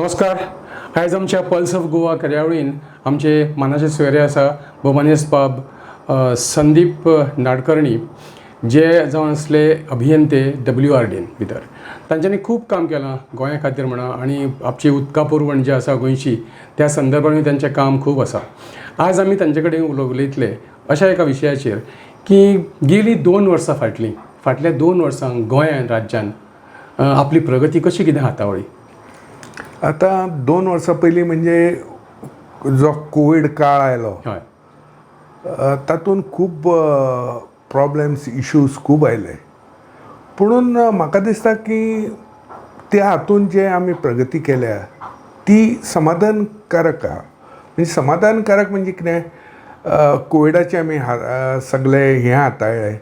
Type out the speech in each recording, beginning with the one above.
नमस्कार. आयज आमच्या पल्स ऑफ गोवा कार्यावळीन आमचे मानाचे सोयरे आसा भोमानेस्त बाब संदीप नाडकर्णी, जे जावन आसले अभियंते डब्ल्यू आर डीन भितर. तांच्यांनी खूब काम केलां गोंया खातीर म्हणा आनी आमची उदका पुरवण जी आसा गोंयची, त्या संदर्भानूय तांचें काम खूब आसा. आज आमी तांचे कडेन उलयतले अशा एका विशयाचेर की गेलीं 2 वर्सां फाटलीं, फाटल्या 2 वर्सांक गोंयान, राज्यान आपली प्रगती कशी कितें हाताळ्ळी. आतां 2 वर्सां पयलीं म्हणजे जो कोवीड काळ आयलो, तातूंत खूब प्रॉब्लेम्स, इश्यूज खूब आयले. पुणून म्हाका दिसता की त्या हातून जे आमी प्रगती केल्या ती समाधानकारक आहा. म्हणजे समाधानकारक म्हणजे कितें, कोविडाचें आमी सगळे हें हाताळ्ळें.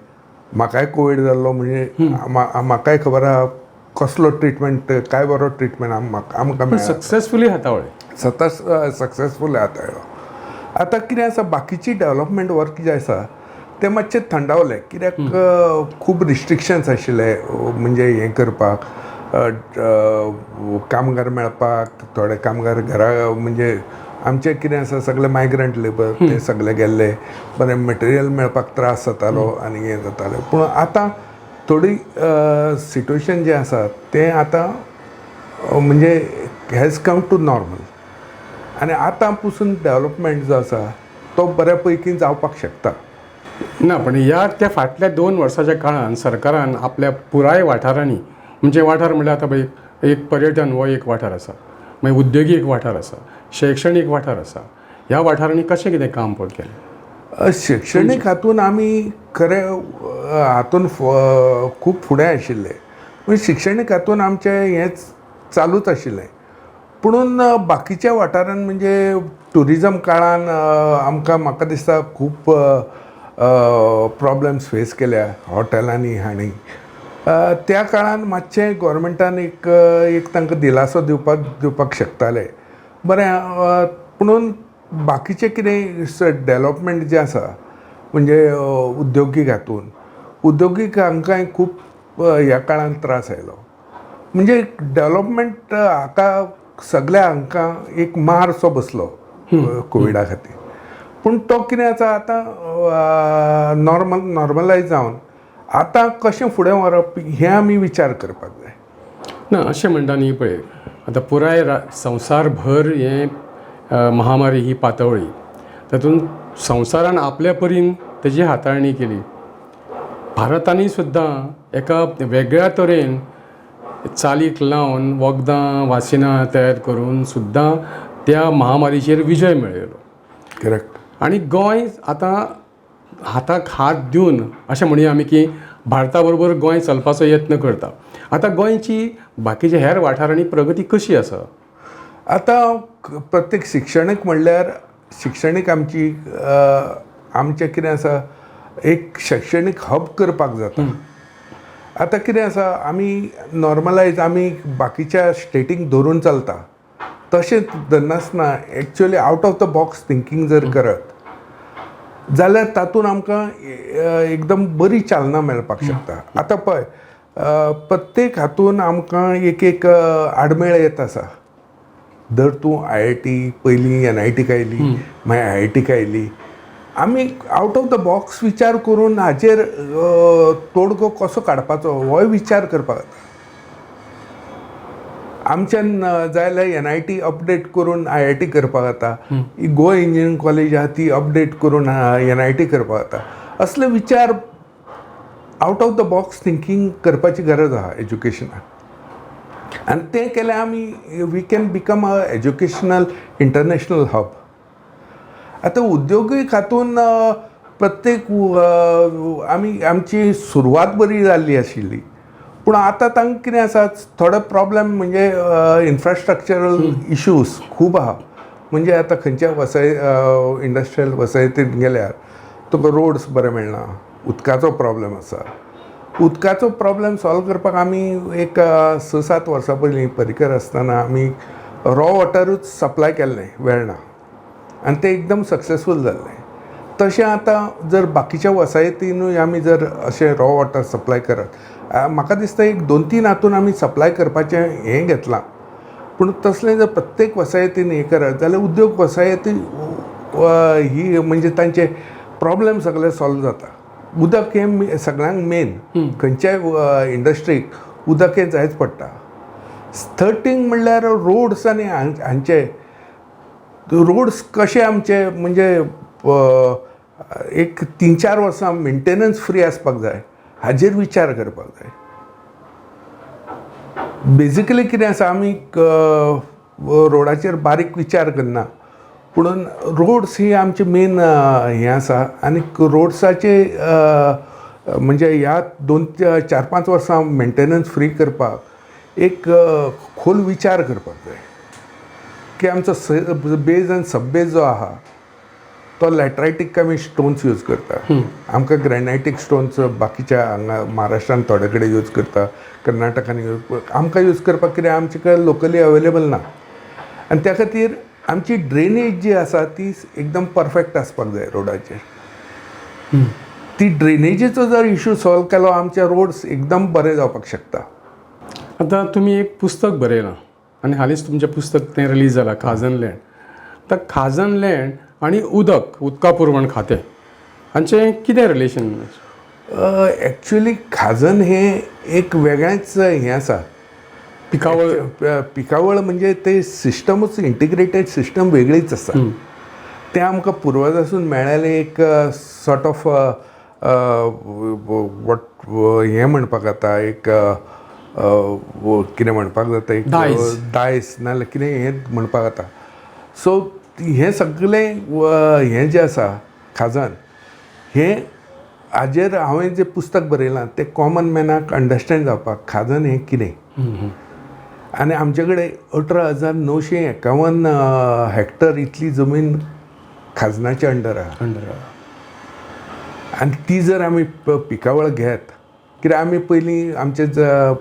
म्हाकाय कोवीड जाल्लो, म्हणजे म्हाकाय खबर आहा कसलो ट्रिटमेंट, काय बरो ट्रिटमेंट आमकां मेळ्ळा. सक्सेसफुली हाताळ्ळे. स्वता सक्सेसफूल हाताळ्ळो. आतां कितें आसा, बाकीची डेवलपमेंट वर्क जें आसा तें मातशें थंडावलें, कित्याक खूब रिस्ट्रिक्शन्स आशिल्ले. म्हणजे हें करपाक कामगार मेळपाक, थोडे कामगार घरा, म्हणजे आमचें कितें आसा, सगळे मायग्रंट लेबर, ते सगळे गेल्ले. बरें मटेरियल मेळपाक त्रास जातालो आनी हें जातालें. पूण आतां थोडी सिट्युएशन जें आसा तें आतां म्हणजे हॅज कम टू नॉर्मल आनी आतां पसून डेवलपमेंट जो आसा तो बऱ्या पैकी जावपाक शकता. ना, पण ह्या त्या फाटल्या 2 वर्साच्या काळान सरकारान आपल्या पुराय वाठारांनी, म्हणजे वाठार म्हणल्यार आतां पळय, एक पर्यटन हो एक वाठार आसा, मागीर उद्योगीक वाठार आसा, शैक्षणीक वाठार आसा, ह्या वाठारांनी कशें कितें काम पळय केलें? शिक्षणीक हातून आमी खरें हातून खूब फुडें आशिल्ले. म्हणजे शिक्षणीक हातून आमचें हें चालूच आशिल्लें. पुणून बाकीच्या वाठारान, म्हणजे ट्युरिजम काळान आमकां, म्हाका दिसता, खूब प्रॉब्लम्स फेस केल्या हॉटेलांनी हांणी. त्या काळान मातशें गोवोरमेंटान एक एक तांकां दिलासो दिवपाक शकताले. बरें, पुणून बाकीचें कितें डेवलपमेंट जें आसा, म्हणजे उद्योगीक हातून, उद्योगीक हांकांय खूब ह्या काळान त्रास आयलो. म्हणजे डेवलपमेंट हाका सगल्या हांकां एक मारसो बसलो कोविडा खातीर. पूण तो कितें आसा, आतां नॉर्मलायज जावन आतां कशें फुडें व्हरप हें आमी विचार करपाक जाय. ना, अशें म्हणटा न्ही, पळय, आतां पुराय संवसारभर हें महामारी ही पातळ्ळी. तातूंत संवसारान आपल्या परीन तेजी हाताळणी केली. भारतांनी सुद्दां एका वेगळ्या तरेन चालीक लावन वखदां, वासिनां तयार करून सुद्दां त्या महामारीचेर विजय मेळयलो. आनी गोंय आतां हाताक हात दिवन, अशें म्हणया आमी की भारता बरोबर गोंय चलपाचो यत्न करता. आतां गोंयची बाकीच्या हेर वाठारांनी प्रगती कशी आसा? आतां प्रत्येक शिक्षणीक म्हणल्यार शिक्षणीक आमची आमचें कितें आसा, एक शैक्षणीक हब करपाक जाता. आतां कितें आसा, आमी नॉर्मलायज, आमी बाकीच्या स्टेटींक धरून चलता तशें धरनासतना actually out of the box thinking जर करत जाल्यार तातूंत आमकां एकदम बरी चालना मेळपाक शकता. आतां पळय, प्रत्येक हातून आमकां एक एक आडमेळ येत आसा. धर तूं आयआयटी, पयलीं एनआयटीक आयली, मागीर आयआयटीक आयली. आमी आवट ऑफ the box विचार करून हाजेर तोडगो कसो काडपाचो होय विचार करपाक जाता. आमच्यान जाय जाल्यार एनआयटी अपडेट करून आयआयटी करपाक जाता. ही गोवा इंजिनियरींग कॉलेज आहा ती अपडेट करून एनआयटी करपाक जाता. असले विचार, out of the box thinking करपाची गरज आहा एज्युकेशनाक आनी तें केल्यार आमी we can become a educational international hub. आतां उद्योगीक हातून प्रत्येक आमी आमची सुरवात बरी जाल्ली आशिल्ली, पूण आतां तांकां कितें आसा, थोडे प्रॉब्लेम, म्हणजे इन्फ्रास्ट्रक्चरल इश्यूज खूब आहा. म्हणजे आतां खंयच्या वसाय इंडस्ट्रियल वसाहतीन गेल्यार तुका रोड्स बरे मेळना, उदकाचो प्रॉब्लेम आसा. उदकाचो प्रॉब्लेम सॉल्व करपाक आमी एक 6-7 वर्सां पयलीं पर्रीकर आसतना आमी रॉ वॉटरूच सप्लाय केल्लें वेर्णा आनी तें एकदम सक्सेसफूल जाल्लें. तशें आतां जर बाकीच्या वसाहतीनूय आमी जर अशें रॉ वॉटर सप्लाय करत, म्हाका दिसता एक दोन तीन हातून आमी सप्लाय करपाचें हें घेतलां. पूण तसलें जर प्रत्येक वसाहतीन हें करत जाल्यार उद्योग वसाहती ही म्हणजे तांचे प्रॉब्लेम सगळे सॉल्व जाता. उदक हें सगळ्यांक मेन, खंयच्याय इंडस्ट्रीक उदक हें जायच पडटा. थर्ड थींग म्हणल्यार रोड्स आनी हांचे रोड्स कशे आमचे म्हणजे एक 3-4 वर्सां मेंटेनन्स फ्री आसपाक जाय, हाजेर विचार करपाक जाय. बेजिकली कितें आसा, आमी रोडाचेर बारीक विचार करना, पुणून रोड्स ही आमची मेन हें आसा. आनी रोड्साचे म्हणजे ह्या 2-4-5 वर्सां मेंटेनन्स फ्री करपाक एक खोल विचार करपाक जाय की आमचो बेज आनी सब बेज जो आहा तो लॅटरायटीक आमी स्टोन्स यूज करता. आमकां ग्रॅनायटीक स्टोन्स बाकीच्या हांगा महाराष्ट्रान थोडे कडेन यूज करता, कर्नाटकान यूज, आमकां यूज करपाक कितें आमचे कडेन लोकली अवेलेबल ना. आनी त्या खातीर आमची ड्रेनेज जी आसा ती एकदम परफेक्ट आसपाक जाय रोडाचेर. ती ड्रेनेजीचो जर इशू सॉल्व केलो, आमचे रोड्स एकदम बरे जावपाक शकता. आतां तुमी एक पुस्तक बरयलां आनी हालींच तुमचें पुस्तक तें रिलीज जालां, खाजन लँड. आतां खाजन लँड आनी उदक, उदका पुरवण खातें हांचें कितें रिलेशन? एक्चुली खाजन हें एक वेगळेंच हें आसा. पिकावळ. पिकावळ म्हणजे ते सिस्टमूच, इंटिग्रेटेड सिस्टम वेगळीच आसा. तें आमकां पुर्वजासून मेळ्ळेलें एक सॉर्ट ऑफ what हें म्हणपाक जाता, एक कितें म्हणपाक जाता, एक दायज. दायज नाजाल्यार कितें हें म्हणपाक जाता. सो हें सगळें हें जें आसा खाजन हें, हाजेर हांवें जें पुस्तक बरयलां तें कॉमन मॅनाक अंडरस्टँड जावपाक खाजन हें कितें. आनी आमचे कडेन 18,951 हॅक्टर इतली जमीन खाजनाच्या अंडर आहा. अंडर. आनी ती जर आमी पिकावळ घेत, कित्याक आमी पयलीं आमचे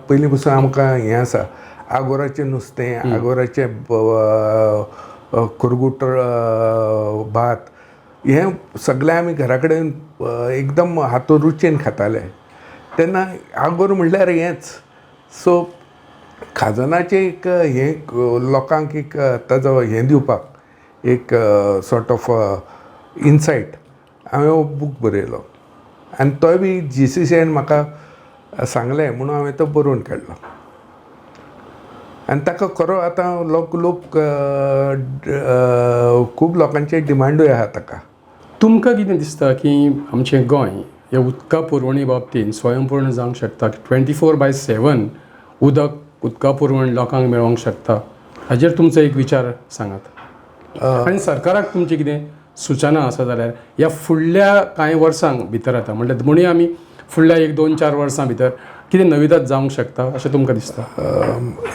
पयलीं पसून आमकां हें आसा, आगोराचें नुस्तें, आगोराचें कुरगुट भात, हें सगळें आमी घरा कडेन एकदम हातो रुचीन खाताले. तेन्ना आगोर म्हणल्यार हेंच. सो खाजनाचें एक हें लोकांक एक ताजो हें दिवपाक एक सॉर्ट ऑफ इनसायट हांवें हो बूक बरयलो. आनी तोय बी जीसीसीआयन म्हाका सांगलें म्हणून हांवें तो बरोवन काडलो. आनी ताका खरो आतां लोक लोक खूब लोकांचे डिमांडूय आहा ताका. तुमकां कितें दिसता की आमचें गोंय ह्या उदका पुरवणी बाबतींत स्वयंपूर्ण जावंक शकता, 24/7 उदक, उदका पुरवण लोकांक मेळोंक शकता? हाजेर तुमचो एक विचार सांगात. आनी सरकाराक तुमचें कितें सुचना आसा जाल्यार ह्या फुडल्या कांय वर्सांक भितर, आतां म्हणल्यार म्हणया आमी फुडल्या एक 2-4 वर्सां भितर कितें नविदाद जावंक शकता अशें तुमकां दिसता?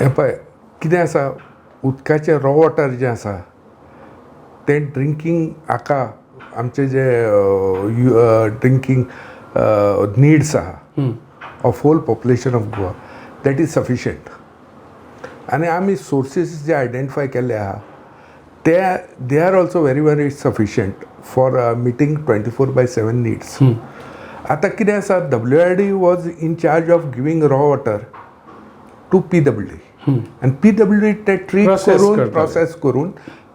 हें पळय कितें आसा, उदकाचें रॉ वॉटर जें आसा तें ड्रिंकींग हाका आमचे जे ड्रिंकींग निड्स आहा of whole population of Goa, that is sufficient. आनी आमी सोर्सीस जे आयडेंटिफाय केल्ले आहा ते they are also very very sufficient for meeting 24/7 needs. आतां कितें आसा, WRD was in charge of giving raw water to PWD आनी पीडब्ल्यूडी ते ट्रीट Process करून करताले. प्रोसेस करून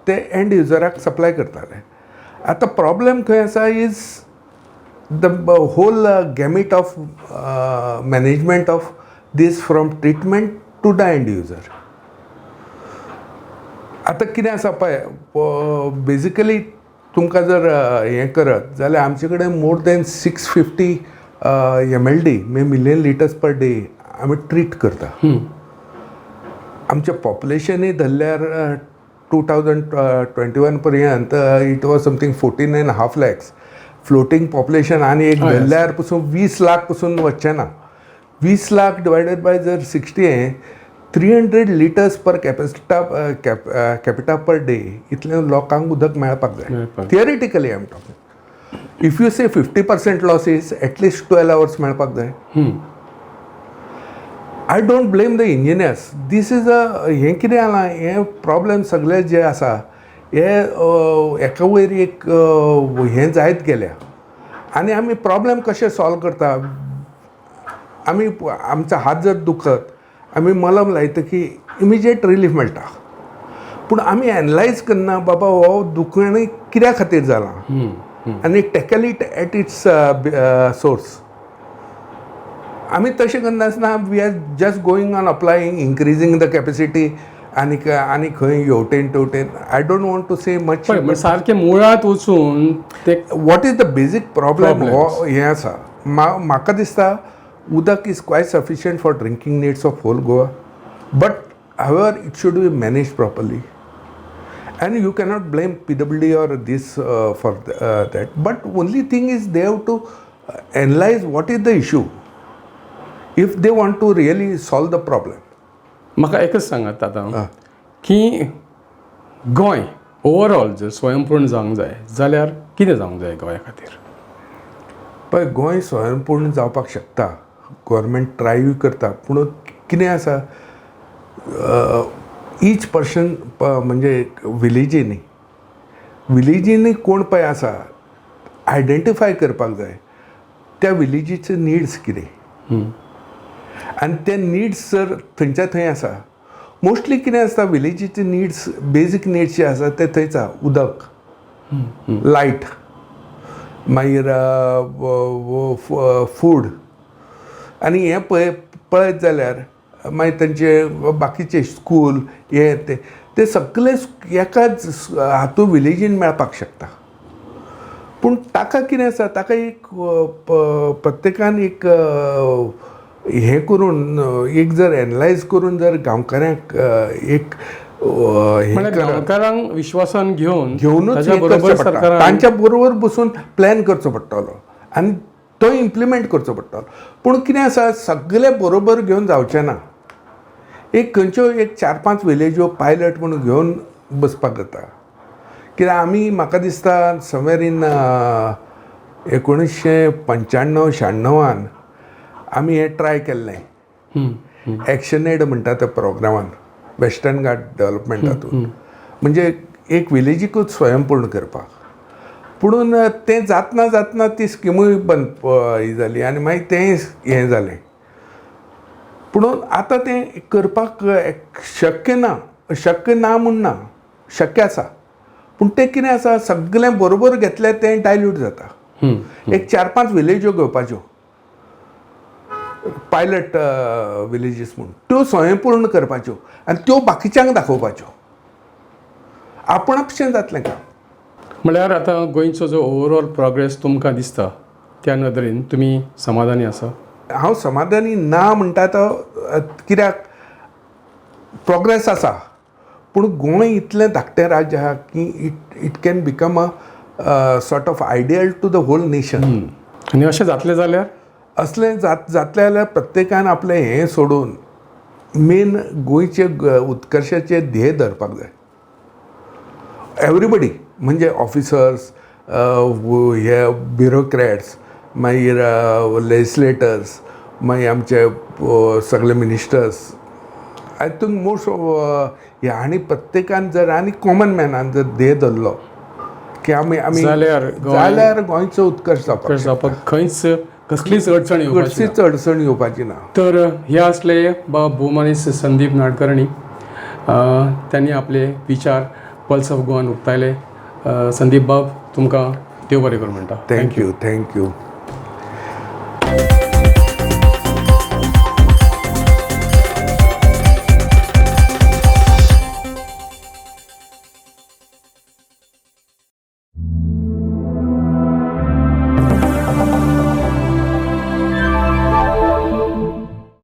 ते एंड युजराक सप्लाय करताले. आतां प्रॉब्लेम खंय आसा is the whole gamut of management of this from treatment to the end user. आतां कितें आसा पळय, बेजिकली तुमकां जर हें करत जाल्यार आमचे कडेन more than 650 MLD, million litres per day आमी ट्रीट करता. आमचें पॉप्युलेशनूय धरल्यार 2021 पर्यंत it was something 14.5 lakhs floating population. आनी एक धरल्यार पसून 20 लाख पसून वचचें ना. 20 लाख डिवायडेड बाय जर 60, 300 litres per capita per day इतलें लोकांक उदक मेळपाक जाय. मेळपाक. Theoretically I am talking. If you say 50% losses, at least 12 hours मेळपाक जाय. I don't blame the engineers. This is a हें कितें जालां, हें प्रॉब्लेम सगळे जे आसा हे एका वयर एक हें जायत गेल्या. आनी आमी प्रॉब्लेम कशे सॉल्व करता? आमी आमचो हात जर दुखत, आमी मलम लायता की इमिजिएट रिलीफ मेळटा. पूण आमी एनलायज करना बाबा हो दुखणें कित्या खातीर जालां आनी tackle it at its source. आमी तशें करनासतना we are just going on applying, increasing the capacity आनीक आनी खंय हेवटेन तेवटेन. I don't want to say much. पळय, म्हणजे सारकें मुळांत वचून ते What is the basic problem? Problems. हो हें आसा. म्हाका दिसता उदक is quite sufficient for drinking needs of whole Goa, but however it should be managed properly and you cannot blame PWD or this for that. But only thing is they have to analyze what is the issue if they want to really solve the problem. म्हाका एकच सांगात आतां की Goa overall जर स्वयंपूर्ण जावंक जाय जाल्यार कितें जावंक जाय गोंया खातीर? पळय, गोंय स्वयंपूर्ण जावपाक शकता. गव्हर्मेंट ट्रायूय करता. पूण कितें आसा, इच पर्सन, म्हणजे विलेजींनी कोण पळय आसा, आयडेंटिफाय करपाक जाय त्या विलेजीचे निड्स कितें आनी ते निड्स जर थंयच्या थंय आसा. मोस्टली कितें आसता, विलेजीचे निड्स, बेजीक निड्स जे आसा ते थंयच आसा. उदक, लायट, मागीर फूड आनी हें पळय पळयत जाल्यार मागीर तेंचे बाकीचे स्कूल, हे ते ते सगळे एकाच हातूंत विलेजीन मेळपाक शकता. पूण ताका कितें आसा, ताका एक प्रत्येकान एक हें करून, एक जर एनलायज करून जर गांवकाऱ्यांक एक हें म्हळ्यार गांवकारांक विश्वासान घेवन घेवनूच ताच्या हें बरोबर करचें पडटा. सरकारान तांच्या बरोबर बसून प्लॅन करचो पडटलो आनी तो इम्प्लिमेंट करचो पडटलो. पूण कितें आसा, सगळे बरोबर घेवन जावचें ना. एक खंयच्यो एक चार पांच विलेज्यो पायलट म्हणून घेवन बसपाक जाता. कित्याक आमी, म्हाका दिसता, समवेर इन 1995-96 आन आमी हें ट्राय केल्लें, एक्शन एड म्हणटा त्या प्रोग्रामान, वेस्टर्न घाट डेवलपमेंट हातूंत, म्हणजे एक विलेजीकूच स्वयंपूर्ण करपाक. पुणून तें जातना जातना ती स्किमूय बंद ही जाली आनी मागीर तें हें जालें. पुणून आतां तें करपाक शक्य ना. शक्य ना म्हूण ना, शक्य आसा. पूण तें कितें आसा, सगळें बरोबर घेतलें तें डायल्यूट जाता. एक चार पांच विलेज्यो घेवपाच्यो पायलट विलेजीस म्हूण, त्यो स्वयंपूर्ण करपाच्यो आनी त्यो बाकीच्यांक दाखोवपाच्यो. आपण आपशें जातलें काम. म्हळ्यार आतां गोंयचो जो ओवरऑल प्रोग्रेस तुमकां दिसता, त्या नदरेन तुमी समाधानी आसा? हांव समाधानी ना म्हणटा तो कित्याक प्रोग्रेस आसा, पूण गोंय इतलें धाकटें राज्य आहा की it can become a sort of ideal to the whole nation. आनी अशें जातलें जाल्यार? असलें जातलें जाल्यार प्रत्येकान आपलें हें सोडून मेन गोंयचे उत्कर्शाचे ध्येय धरपाक जाय एवरीबडी. म्हणजे ऑफिसर्स, हे ब्युरोक्रॅट्स, मागीर लेजिस्लेटर्स, मागीर आमचे सगळे मिनिस्टर्स, I think most हे. आनी प्रत्येकान जर आनी कॉमन मॅनान जर ध्येय धरलो की आमी आमी जाल्यार जाल्यार गोंयचो उत्कर्ष जावपाक उत्कर्ष जावपाक खंयच कसलीच अडचण येवपाची ना. कसलीच अडचण येवपाची ना. तर हे असले बाब भोवमानेस्त संदीप नाडकर्णी. त्यांनी आपले विचार पल्स ऑफ गोवान उक्तायले. संदीप बाब, तुमकां देव बरें करूं म्हणटा. Thank you, thank you.